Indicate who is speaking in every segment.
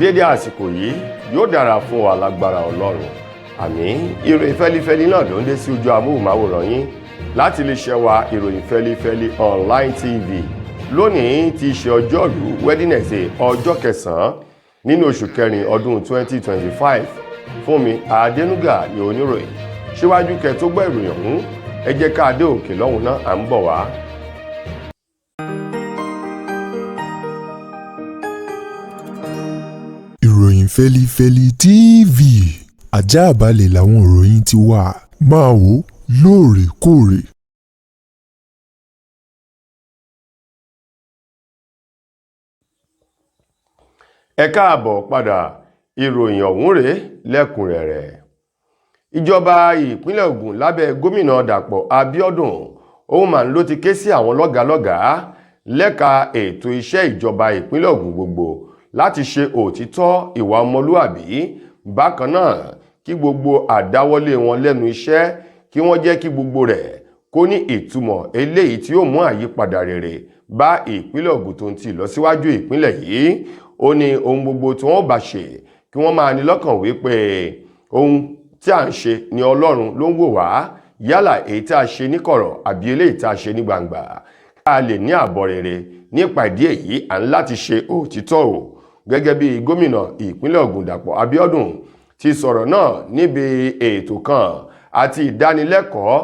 Speaker 1: Dédé àsìkò yìí, yóò dára fún wa lágbára Ọlọ́run, àmín. Ìròyìn fẹ́lifẹ́li náà ló ń dé sí ojú amóhùnmáwòrán yín láti lè ṣe wa Ìròyìn Fẹ́lifẹ́li Online TV. Lónìí ti ṣe ọjọ́rú Wednesday, ọjọ́ kẹsàn-án nínú oṣù kẹrin ọdún 2025. Fúnmi Adénúgà ní oníròyìn. Síwájú kẹ́ tó gbọ́ ìròyìn ọ̀hún, ẹ jẹ́ ká dé òkè lọ́hùn náà, à ń bọ̀ wá.
Speaker 2: Ìròyìn Fẹ́lifẹ́li TV, àjààbálẹ̀ làwọn ìròyìn ti wà, máa wò lóòrèkóòrè.
Speaker 1: Ẹ káàbọ̀ padà, ìròyìn ọ̀hún rèé lẹ́kùnrẹ́rẹ́. Ìjọba ìpínlẹ̀ Ògùn lábẹ́ gómìnà Dàpọ̀ Abíọ́dún òun mà ló ti ké sí àwọn lọ́gàálọ́gàá lẹ́ka ètò iṣẹ́ ìjọba ìpínlẹ̀ Ògùn gbogbo láti ṣe òtítọ́, ìwà ọmọlúàbí. Bákan náà, kí gbogbo àdáwọlé wọn lẹ́nu iṣẹ́, kí wọ́n jẹ́ kí gbogbo rẹ̀ kó ní ìtumọ̀ eléyìí tí yóò mú àyípadà rere bá ìpínlẹ̀ Ògùn tó ń ti ìlọsíwájú ìpínlẹ̀ yìí. Ó ní ohun gbogbo tí wọ́n bá ṣe, kí wọ́n máa ní lọ́kàn wípé ohun tí à ń ṣe ni Ọlọ́run ló ń wò wá, yálà èyí tí a ṣe níkọ̀rọ̀ àbí eléyìí tí a ṣe ní gbangba, ká lè ní àbọ̀ rere. Nípa ìdí èyí, à ń láti ṣe òtítọ́ o. Gẹ́gẹ́ bí gómìnà ìpínlẹ̀ Ògùn Dàpọ̀ Abíọ́dún ti sọ̀rọ̀ náà níbi ètò kan àti ìdánilẹ́kọ̀ọ́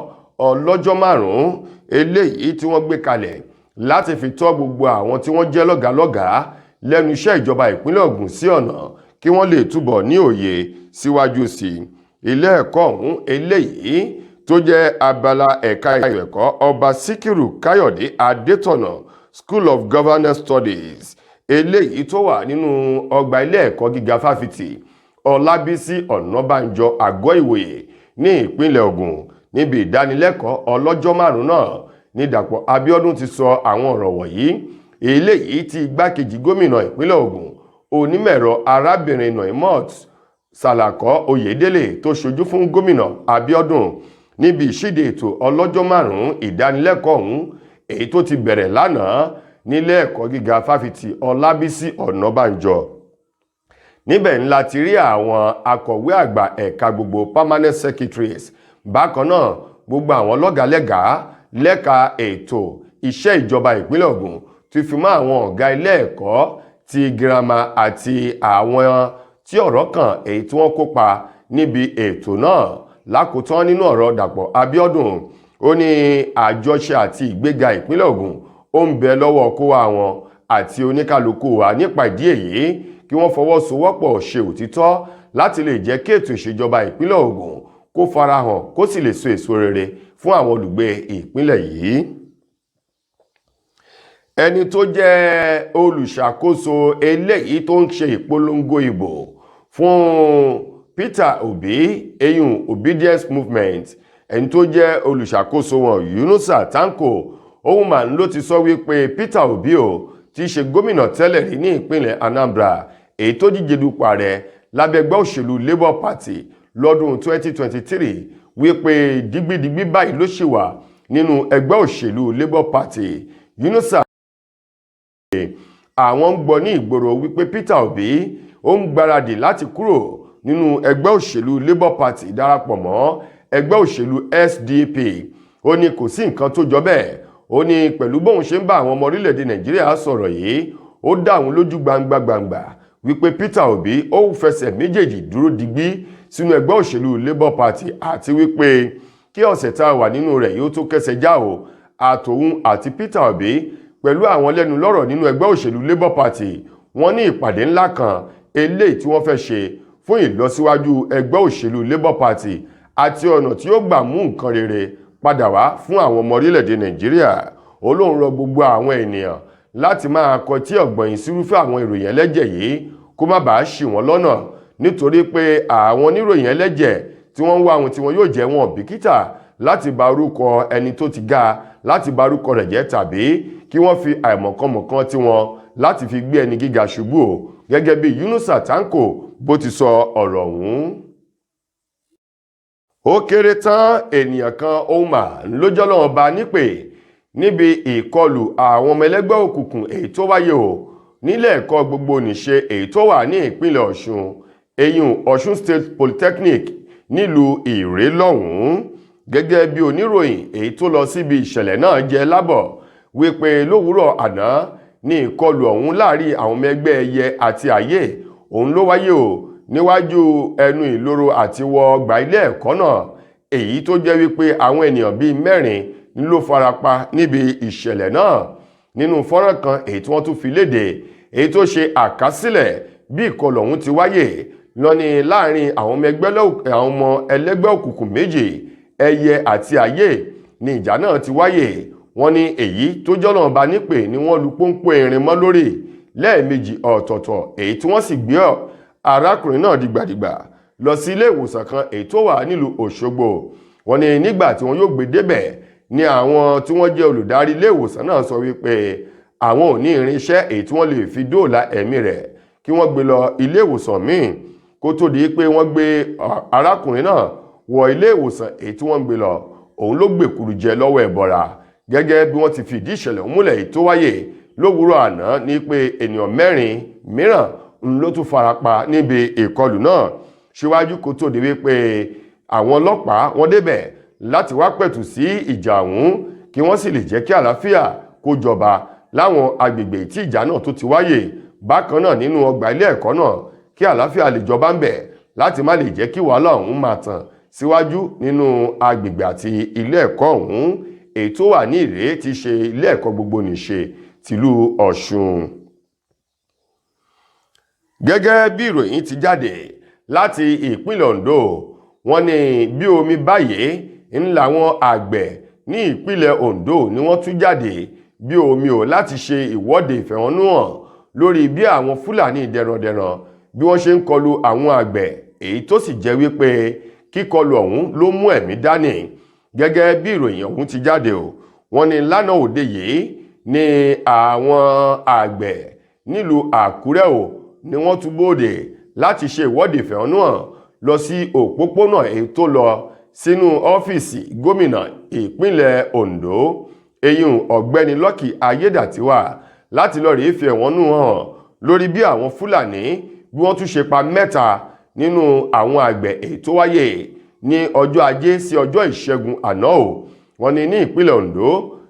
Speaker 1: ọlọ́jọ́ márùn-ún eléyìí tí wọ́n gbé kalẹ̀ láti fi tọ́ gbogbo àwọn tí wọ́n jẹ́ lọ́gàálọ́gàá lẹ́nu iṣẹ́ ìjọba ìpínlẹ̀ Ògùn sí ọ̀nà kí wọ́n lè túbọ̀ ní òye síwájú sí i. Ilé ẹ̀kọ́ ọ̀hún eléyìí tó jẹ́ abala ẹ̀ka ẹ̀kọ́ Ọba Síkírù Káyọ̀dé Adétọ̀nà School of Governance Studies, eléyìí tó wà nínú ọgbà ilé ẹ̀kọ́ gíga fáfitì Ọlábísí Ọ̀nàbànjọ, Àgọ́ Ìwòye ní ìpínlẹ̀ Ògùn. Níbi ìdánilẹ́kọ̀ọ́ ọlọ́jọ́ márùn-ún náà ní Dàpọ̀ Abíọ́dún ti sọ àwọn ọ̀rọ̀ wọ̀nyí, eléyìí tí igbákejì gómìnà ìpínlẹ̀ Ògùn, onímọ̀ẹ̀rọ arábìnrin Noimot Sàlàkọ́ Oyèdélé, tó ṣojú fún gómìnà Abíọ́dún níbi ìṣíde ètò ọlọ́jọ́ márùn-ún ìdánilẹ́kọ̀ọ́ ọ̀hún, èyí tó ti bẹ̀rẹ̀ lánàá nílé ẹ̀kọ́ gíga fáfitì Ọlábísí Ọ̀nàbànjọ. Níbẹ̀ ńlá ti rí àwọn akọ̀wé àgbà ẹ̀ka gbogbo, permanent secretaries, bákan náà gbogbo àwọn lọ́gàálẹ́gàá lẹ́ka ètò iṣẹ́ ìjọba ìpínlẹ̀ Ògùn, ti fi mọ́ àwọn ọ̀gá ilé ẹ̀kọ́ ti girama àti àwọn tí ọ̀rọ̀ kàn, èyí tí wọ́n kópa níbi ètò náà. Lákòótán nínú ọ̀rọ̀ Dàpọ̀ Abíọ́dún, ó ní àjọṣe àti ìgbéga ìpínlẹ̀ Ògùn ó ń bẹ lọ́wọ́ kó wa wọn àti oníkálukú wa. Nípa ìdí èyí, kí wọ́n fọwọ́sowọ́pọ̀ ṣe òtítọ́ láti lè jẹ́ kí ètò ìṣèjọba ìpínlẹ̀ Ògùn kó farahàn, kó sì lè so èso rere fún àwọn olùgbé ìpínlẹ̀ yìí. Ẹni tó jẹ́ olùṣàkóso eléyìí tó ń ṣe ìpolongo ìbò fún Peter Obi, eyín Obedience Movement, ẹni tó jẹ́ olùṣàkóso wọn, Yunusa Tanko, òun mà ló ti sọ wípé Peter Obi o ti ṣe gómìnà tẹ́lẹ̀ rí ní ìpínlẹ̀ Anambra, èyí tó díje dupò ààrẹ lábẹ́ ẹgbẹ́ òṣèlú Labour Party lọ́dún 2023, wípé digbidigbi báyìí ló ṣì wà nínú ẹgbẹ́ òṣèlú Labour Party. Yunusa àwọn ń gbọ́ ní ìgboro wípé Peter Obi ó ń gbáradì láti kúrò nínú ẹgbẹ́ òṣèlú Labour Party darapọ̀ mọ́ ẹgbẹ́ òṣèlú SDP. Ó ní kò sí nǹkan tó jọ bẹ́ẹ̀. Ó ní pẹ̀lú bóun ṣe ń bá àwọn ọmọ orílẹ̀-èdè Nàìjíríà sọ̀rọ̀ yìí, ó dá òun lójú gbangba gbangba wípé Peter Obi ó fẹsẹ̀ méjèèjì dúró digbí sínú ẹgbẹ́ òṣèlú Labour Party, àti wípé kí ọ̀sẹ̀ tá a wà nínú rẹ̀ yóò tó kẹsẹ̀ já o, àtòun àti Peter Obi pẹ̀lú àwọn lẹ́nu lọ́rọ̀ nínú ẹgbẹ́ òṣèlú Labour Party, wọ́n ní ìpàdé ńlá kan eléyìí tí wọ́n fẹ́ ṣe fún ìlọsíwájú ẹgbẹ́ òṣèlú Labour Party àti ọ̀nà tí ó gbà mú nǹkan rere padà wá fún àwọn ọmọ orílẹ̀-èdè Nàìjíríà. Ó lóun rọ gbogbo àwọn ènìyàn láti máa kọtí ọ̀gbọ̀nyìn sírúfẹ́ àwọn ìròyìn ẹlẹ́jẹ̀ yìí, kó má bàa ṣì wọ́n lọ́nà, nítorí pé àwọn oníròyìn ẹlẹ́jẹ̀ tí wọ́n ń wá ohun tí wọ́n yóò jẹ́, wọn bìkítà láti bà orúkọ ẹni tó ti ga, láti bà orúkọ rẹ̀ jẹ́, tàbí kí wọ́n fi àìmọ̀kànmọ̀kàn tiwọn láti fi gbé ẹni gíga ṣubú o, gẹ́gẹ́ bí Yunusa Tanko bó ti sọ ọ̀rọ̀ ọ̀hún. Ó kéré tán ènìyàn kan ohun mà lójọ́ lọ́wọ́ bá nípè níbi ìkọlù àwọn ọmọ ẹlẹ́gbẹ́ òkùnkùn èyí tó wáyé o. Nílé ẹ̀kọ́ gbogbo nìṣe èyí tó wà ní ìpínlẹ̀ Ọ̀ṣun, eyín Ọ̀ṣun State Polytechnic nílùú Ìré lọ́hùn-ún. Gẹ́gẹ́ bí oníròyìn èyí tó lọ síbi ìṣẹ̀lẹ̀ náà jẹ́ lábọ̀ wípé lówùúrọ̀ àná ní ìkọlù ọ̀hún láàrin àwọn ọmọ ẹgbẹ́ Ẹyẹ àti Àyè òun ló wáyé o, níwájú ẹnu ìloro àti wọ ọgbà ilé ẹ̀kọ́ náà, èyí tó jẹ́ wípé àwọn ènìyàn bíi 4 ló farapa níbi ìṣẹ̀lẹ̀ náà. Nínú fọ́nrán kan èyí tí wọ́n tún fi léde, èyí tó ṣe àkásílẹ̀ bí ìkọlù ọ̀hún ti wáyé lọ́ni láàrin àwọn ọmọ ẹlẹ́gbẹ́ òkùnkùn méjì, Ẹyẹ àti Àyè, ni ìjà náà ti wáyé. Wọ́n ní èyí tó jọ́nà bá nípè ni wọ́n lu pọ́npọ́ irin mọ́ lórí lẹ́ẹ̀mejì ọ̀tọ̀ọ̀tọ̀, èyí tí wọ́n sì gbé arákùnrin náà dìgbàdìgbà lọ sí ilé ìwòsàn kan èyí tó wà nílùú Òṣogbo. Wọ́n ní nígbà tí wọ́n yóò gbé débẹ̀ ni àwọn tí wọ́n jẹ́ olùdarí ilé ìwòsàn náà sọ wípé àwọn ò ní irinṣẹ́ èyí tí wọ́n lè fi dóòlà ẹ̀mí rẹ̀, kí wọ́n gbé lọ ilé ìwòsàn míì. Kó tó di pé wọ́n gbé arákùnrin náà wọ ilé ìwòsàn èyí tí wọ́n ń gbé lọ, òun ló gbèkúrú jẹ lọ́wọ́ ẹ̀bọ̀ra. Gẹ́gẹ́ bí wọ́n ti fìdí ìṣẹ̀lẹ̀ múlẹ̀ èyí tó wáyé lówùúrọ̀ àná ní pé ènìyàn 4 mìíràn ló tún farapa níbi ìkọlù náà, síwájú kó tó di wípé àwọn ọlọ́pàá wọ́n débẹ̀ láti wá pẹ̀tù sí ìjà ọ̀hún, kí wọ́n sì lè jẹ́ kí àlàáfíà kó jọba láwọn agbègbè tí ìjà náà tó ti wáyé. Bákan náà nínú ọgbà ilé ẹ̀kọ́ náà, kí àlàáfíà lè jọba ń bẹ̀ láti má lè jẹ́ kí wàhálà ọ̀hún máa tàn síwájú nínú agbègbè àti ilé ẹ̀kọ́ ọ̀hún èyí tó wà ní Ìré, ti ṣe ilé ẹ̀kọ́ gbogbo nìṣe tìlú Ọ̀ṣun. Gẹ́gẹ́ bí ìròyìn ti jáde láti ìpínlẹ̀ Ondo, wọ́n ní bí omi báyìí ń làwọn àgbẹ̀ ní ìpínlẹ̀ Ondo ni wọ́n tún jáde bí omi ò láti ṣe ìwọ́de ìfẹ̀hónúhàn lórí bí àwọn Fúlàní dẹrandẹran bí wọ́n ṣe ń kọlu àwọn àgbẹ̀, èyí tó sì jẹ́ wípé kíkọlù ọ̀hún ló mú ẹ̀mí dání. Gẹ́gẹ́ bí ìròyìn ọ̀hún ti jáde o, wọ́n ní lánàá òde yìí ní àwọn àgbẹ̀ nílùú Àkúrẹ́ o ni wọ́n tún bóde láti ṣe ìwọ́de ìfẹ̀hónúhàn lọ sí òpópónà èyí tó lọ sínú ọ́fíìsì gómìnà ìpínlẹ̀ Ondo, eyín ọ̀gbẹ́ni Lucky Ayédàtiwà, láti lọ rèé fi ẹ̀hónú hàn lórí bí àwọn Fúlàní bí wọ́n tún ṣe pa 3 nínú àwọn àgbẹ̀ èyí tó wáyé ní ọjọ́ ajé sí ọjọ́ ìṣẹ́gun àná o. Wọ́n ní ní ìpínlẹ̀ Ondo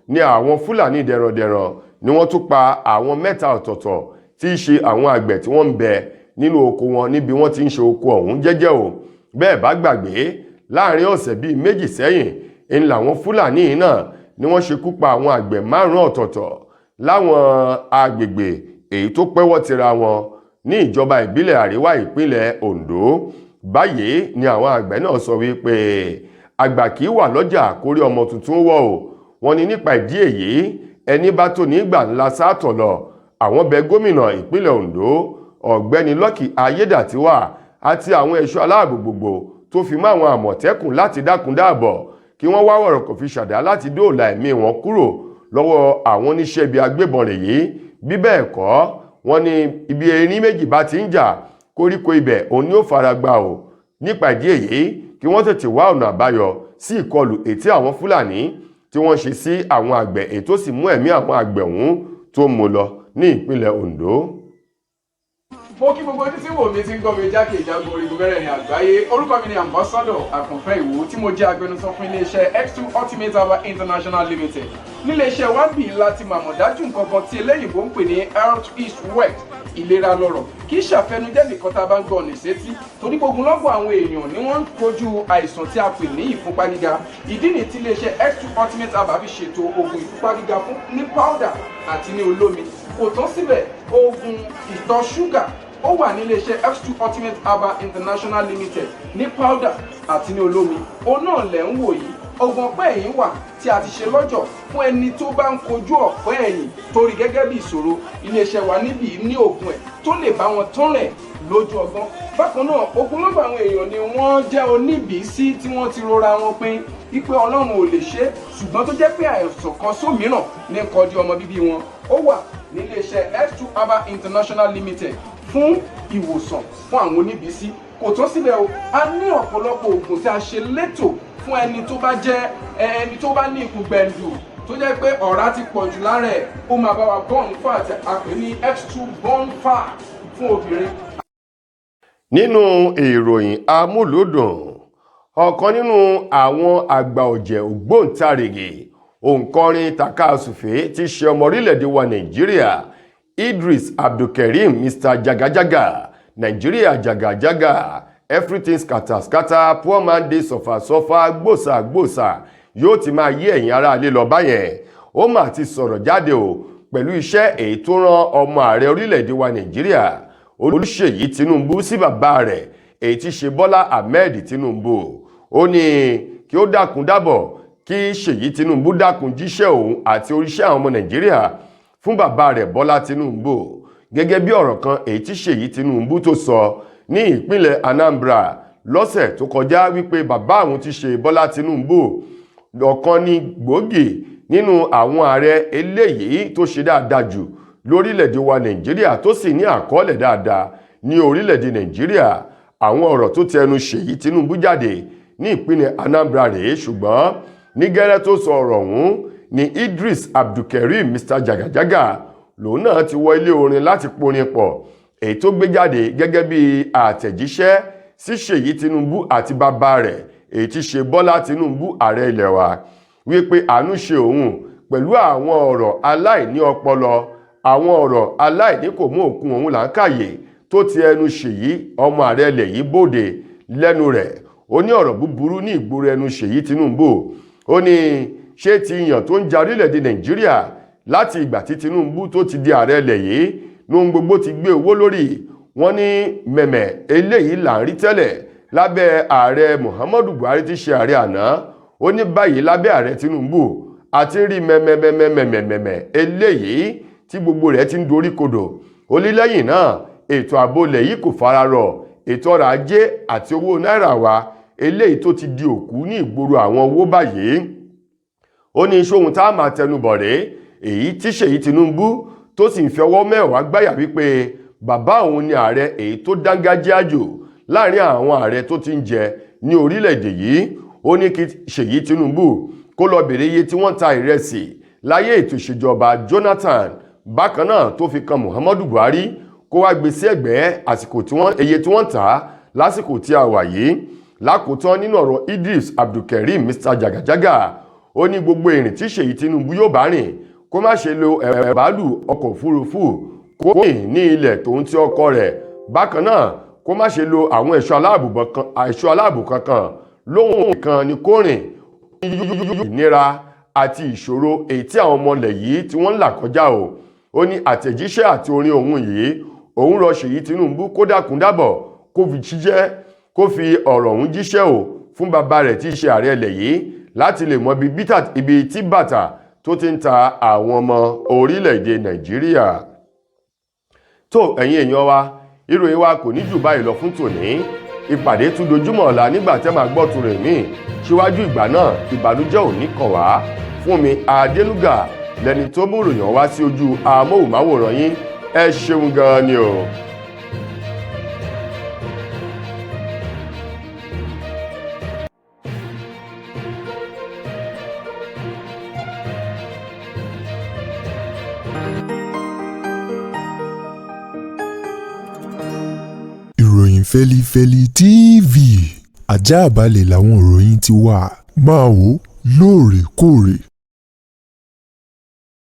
Speaker 1: ní àwọn Fúlàní dẹrandẹran ni wọ́n tún pa àwọn 3 ọ̀tọ̀ọ̀tọ̀ tí í ṣe àwọn àgbẹ̀ tí wọ́n ń bẹ nínú oko wọn níbi wọ́n ti ń ṣe oko ọ̀hún jẹ́jẹ́ o. Bẹ́ẹ̀ bá gbàgbé, láàrin ọ̀sẹ̀ bíi 2 sẹ́yìn ń làwọn Fúlàní náà ni wọ́n ṣekú pa àwọn àgbẹ̀ 5 ọ̀tọ̀ọ̀tọ̀ láwọn agbègbè èyí tó pẹ́wọ́ tira wọn ní ìjọba ìbílẹ̀ àríwá ìpínlẹ̀ Ondo. Báyìí ni àwọn àgbẹ̀ náà sọ wípé àgbà kì í wà lọ́jà kórí ọmọ tuntun wọ̀ o. Wọ́n ní nípa ìdí èyí, ẹni bá tó nígbà ńlá sátọ̀ lọ. Àwọn bẹ gómìnà ìpínlẹ̀ Ondo ọ̀gbẹ́ni Lucky Ayédàtiwà àti àwọn ẹ̀ṣọ́ aláàbò gbogbo tó fi mọ́ àwọn àmọ̀tẹ́kùn láti dákun dáàbọ̀ kí wọ́n wá wọ̀rọ̀ kò fi ṣàdá láti dóòlà ẹ̀mí wọn kúrò lọ́wọ́ àwọn oníṣẹ́ ibi agbébọn rèé. Bí bẹ́ẹ̀ kọ́, wọ́n ní ibi erin méjì bá ti ń jà, koríko ibẹ̀ òun ni ó fara gbá o. Nípa ìdí èyí, kí wọ́n tètè wá ọ̀nà àbáyọ sí ìkọlù ètí àwọn Fúlàní tí wọ́n ṣe sí àwọn àgbẹ̀, èyí tó sì mú ẹ̀mí àwọn àgbẹ̀ ọ̀hún tó mú lọ ní ìpínlẹ̀ Ondo.
Speaker 3: Mo kí gbogbo ojú tí wò mí tí ń gbọ́ mi jákèjádò orígun mẹ́rẹ̀ẹ̀rin àgbáyé. Orúkọ mi ni Ambassador Àkànfẹ́ Ìwò, tí mo jẹ́ agbẹnusọ fún iléeṣẹ́ X2 Ultimate Herbal International Limited. Níléeṣẹ́ wa bí láti màmọ̀ dájú nǹkan kan tí eléyìnbó ń pè ní health is wealth, ìlera lọ́rọ̀. Kì í ṣàfẹnujẹ́ nìkan tá a bá ń gbọ́ ọ̀nà ìsétí, torí gbogbo lọ́gbọ̀n àwọn èèyàn ni wọ́n ń kojú àìsàn tí a pè ní ìfúnpá gíga. Ìdí nìyí tí iléeṣẹ́ X2 Ultimate Herbal fi ṣètò oògùn ìfúnpá gíga fún ní powder àti ní olómi. Kò tán síbẹ̀, oògùn ìtọ̀ ṣúgà ó wà ní iléeṣẹ́ X2 Ultimate Herbal International Limited ní powder àti ní olómi. Òun náà lẹ̀ ń wò yìí. Oògùn ọ̀pẹ́ ẹ̀yìn wà tí a ti ṣe lọ́jọ̀ fún ẹni tó bá ń kojú ọ̀pẹ́ ẹ̀yìn torí gẹ́gẹ́ bí ìṣòro. Iléeṣẹ́ wa níbí ní oògùn ẹ̀ tó lè bá wọn tán rẹ̀ lójú ọgbọ́n. Bákan náà, ogunlọ́gọ̀ àwọn èèyàn ni wọ́n jẹ́ oníbìísí tí wọ́n ti rora wọn pin wípé Ọlọ́run ò lè ṣe, ṣùgbọ́n tó jẹ́ pé àìsàn kan sómìíràn ní kọjú ọmọ bíbí wọn. Ó wà níléeṣẹ́ X2 Herbal International Limited fún ìwòsàn fún àwọn oníbìísí. Kò tán síbẹ̀ o, a ní ọ̀pọ̀lọpọ̀ oògùn tí a ṣe létò fún ẹni tó bá jẹ́ ẹni tó bá ní ikùn gbẹ̀ǹdù. Tó jẹ́ pé ọ̀rá ti pọ̀ jù lára ẹ̀, ó máa bá wa burn fat, a pè ní X2 burn fat fún obìnrin.
Speaker 1: Nínú ìròyìn amúlùúdùn, ọ̀kan nínú àwọn àgbà ọ̀jẹ̀ ògbóǹtarìgì òǹkọrin takasùfé tí ṣe ọmọ orílẹ̀-èdè wa Nàìjíríà, Idris Abdulkareem Mr Jagajaga, Nàìjíríà jagajaga, everything scatter scatter, poor man dey suffer suffer, gbòsà gbòsà, yóò ti máa yí ẹ̀yin aráalé lọ báyẹn. Ó mà ti sọ̀rọ̀ jáde o pẹ̀lú iṣẹ́ èyí tó rán ọmọ ààrẹ orílẹ̀-èdè wa Nàìjíríà, Olúṣèyí Tinubu, sí bàbá rẹ̀ èyí tí ṣe Bọ́lá Ahmed Tinubu. Ó ní kí ó dákun dábọ̀, kí Ṣèyí Tinubu dákun jíṣẹ́ òun àti oríṣẹ́ àwọn ọmọ Nàìjíríà fún bàbá rẹ̀ Bọ́lá Tinubu, gẹ́gẹ́ bí ọ̀rọ̀ kan èyí tí Ṣèyí Tinubu tó sọ ní ìpínlẹ̀ Anambra lọ́sẹ̀ tó kọjá wípé bàbá àwọn ti ṣe Bọ́lá Tinubu ọ̀kan ní gbòógì nínú àwọn ààrẹ eléyìí tó ṣe dáadáa jù lórílẹ̀‐èdè wa Nàìjíríà, tó sì ní àkọọ́lẹ̀ dáadáa ní orílẹ̀‐èdè Nàìjíríà. Àwọn ọ̀rọ̀ tó tẹnu Ṣèyí Tinubu jáde ní ìpínlẹ̀ Anambra rèé. Ṣùgbọ́n ní gẹ́rẹ́ tó sọ ọ̀rọ̀ ọ̀hún ni Idris Abdulkareem Mr Jagajaga lòun náà ti wọ ilé orin láti porin pọ̀ èyí tó gbé jáde gẹ́gẹ́ bí àtẹ̀jíṣẹ́ sí Ṣèyí Tinubu àti bàbá rẹ̀ èyí tí ṣe Bọ́lá Tinubu, ààrẹ ilẹ̀ wa, wípé àánú ṣe òun pẹ̀lú àwọn ọ̀rọ̀ aláìní ọpọlọ, àwọn ọ̀rọ̀ aláìní kò mú òkun òun là ń kàyè tó ti ẹnu Ṣèyí ọmọ ààrẹ ilẹ̀ yìí bóde lẹ́nu rẹ̀. Ó ní ọ̀rọ̀ búburú ní ìgboro ẹnu Ṣèyí Tinubu. Ó ní ṣé ti yàn tó ń ja orílẹ̀-èdè Nàìjíríà láti ìgbà tí Tinubu tó ti di ààrẹ ilẹ̀ yìí lóhun gbogbo ti gbé owó lórí. Wọ́n ní mẹ̀mẹ̀ eléyìí là ń rí tẹ́lẹ̀ lábẹ́ ààrẹ Muhammadu Buhari ti ṣe ààrẹ àná. Ó ní báyìí lábẹ́ ààrẹ Tinubu àti rí mẹ̀mẹ̀mẹ̀mẹ̀mẹ̀mẹ̀ eléyìí tí gbogbo rẹ̀ ti ń dorí kodò. Ó ní lẹ́yìn náà, ètò ààbò ilẹ̀ yìí kò fararọ̀, ètò ọrọ̀ ajé àti owó náírà wa eléyìí tó ti di òkú ní ìgboro àwọn owó báyìí. Ó ní sóhun tá a máa tẹnubọ̀ rèé èyí tí Ṣèyí Tinubu tó sì ń fi ọwọ́ mẹ́wàá gbáyà wípé bàbá òun ni ààrẹ èyí tó dángájíá jù láàrin àwọn ààrẹ tó ti ń jẹ ní orílẹ̀-èdè yìí. Ó ní kí Ṣèyí Tinubu kó lọ bèrè iye tí wọ́n ta ìrẹsì láyé ètò ìṣèjọba Jonathan, bákan náà tó fi kan Muhammadu Buhari, kó wá gbé sí ẹ̀gbẹ́ àsìkò tí wọ́n iye tí wọ́n tà á lásìkò tí a wà yìí. Lákòótán nínú ọ̀rọ̀ Idris Abdulkareem Mr Jagajaga, ó ní gbogbo ìrìn tí Ṣèyí Tinubu yóò bá rìn, kó má ṣe lo ẹ̀rọ bàálù, ọkọ̀ òfurufú, kó rìn ní ilẹ̀ tòun ti ọkọ rẹ̀. Bákan náà, kó má ṣe lo àwọn ẹ̀ṣọ́ aláàbò kankan, lóhùn kan ni kó rìn. Ìnira àti ìṣòro èyí tí àwọn ọmọ ilẹ̀ yìí tí wọ́n ń là kọjá o, ó ní àtẹ̀jíṣẹ́ àti orin òun yìí, òun rọ Ṣèyí Tinubu kó dákun dábọ̀, kó fi jíṣẹ́, kó fi ọ̀rọ̀ òun jíṣẹ́ o fún bàbá rẹ̀ tí í ṣe ààrẹ ilẹ̀ yìí, láti lè mọ ibi tí bàtà tó ti ń ta àwọn ọmọ orílẹ̀-èdè Nàìjíríà. Tó ẹ̀yin èèyàn wa, ìròyìn wa kò ní jù báyìí lọ fún tòní. Ìpàdé tún dojúmọ̀ ọ̀la nígbà tẹ́ máa gbọ́ tún rìn míì. Síwájú ìgbà náà, ìbànújẹ́ ò ní kàn wá. Fún mi Adélúgà lẹni tó mú ìròyìn wá sí ojú amóhùnmáwòrán yín. Ẹ ṣeun gan-an ni o.
Speaker 2: Ìròyìn Fẹ́lifẹ́li TV, ajáàbalẹ̀ làwọn ìròyìn ti wà. Máa wò lóòrèkóòrè.